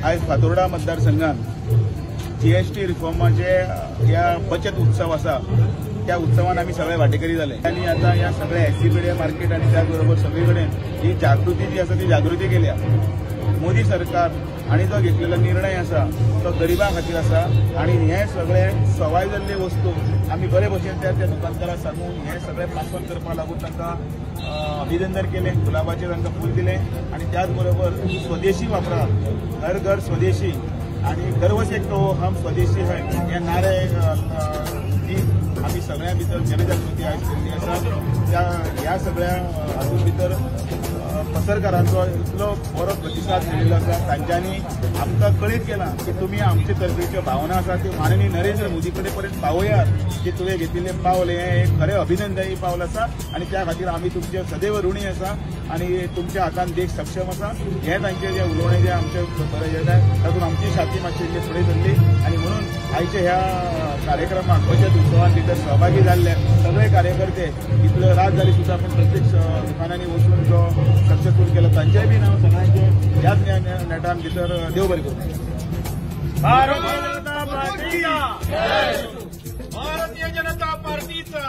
आयज फातोर्डा मतदारसंघात जीएसटी रिफॉर्माचे ह्या बचत उत्सव आसा त्या उत्सवान आमी सगळे वांटेकरी जाले आनी आतां ह्या सगळ्या एससीबीडी मार्केट आनी त्याच बरोबर सगळे कडेन ही जागृती जी आसा ती जागृती केल्या. मोदी सरकार आनी जो घेतलेलो निर्णय आसा तो गरिबां खातीर आसा आनी हे सगळे सवाय जाल्ले वस्तू आमी बरे भशेन त्या त्या दुकानदाराक सांगून हे सगळे पास ऑन करपाक लागून तांकां अभिनंदन केलें, गुलाबाचें तांकां फूल दिलें आनी त्याच बरोबर स्वदेशी वापरा, घर घर स्वदेशी आनी गर्व से कहो हम स्वदेशी है हे नारे दीत आमी सगळ्यां भितर जनजागृती आयज केल्ली आसा. त्या ह्या सगळ्या हातूंत भितर पसरकारांचो इतलो बरो प्रतिसाद मेळिल्लो आसा. तांच्यांनी आमकां कळीत केलां की तुमी आमचे तर्फेच्यो भावना आसा त्यो माननीय नरेंद्र मोदी कडेन पर्यंत पावयात की तुवें घेतिल्लें पावल हें एक खरें अभिनंदनीय पावल आसा आनी त्या खातीर आमी तुमचे सदैव ऋणी आसा आनी तुमच्या हातान देश सक्षम आसा. हें तांचें जें उलोवणें जें आमचें बरें येता तातूंत आमची छाती मातशी इल्ली फुडें सरली आनी म्हणून आयच्या ह्या कार्यक्रमाक बचत उत्सवान भितर सहभागी जाल्ले सगळे कार्यकर्ते इतलो रात जाली सुद्दां पूण प्रत्येक दुकानांनी वचून जो सक्सेसफूल केला तांचेय बी हांव सगळ्यांचे ह्याच नेटान भितर देव बरें करूं. भारतीय जनता पार्टीचा, भारतीय जनता पार्टीचा.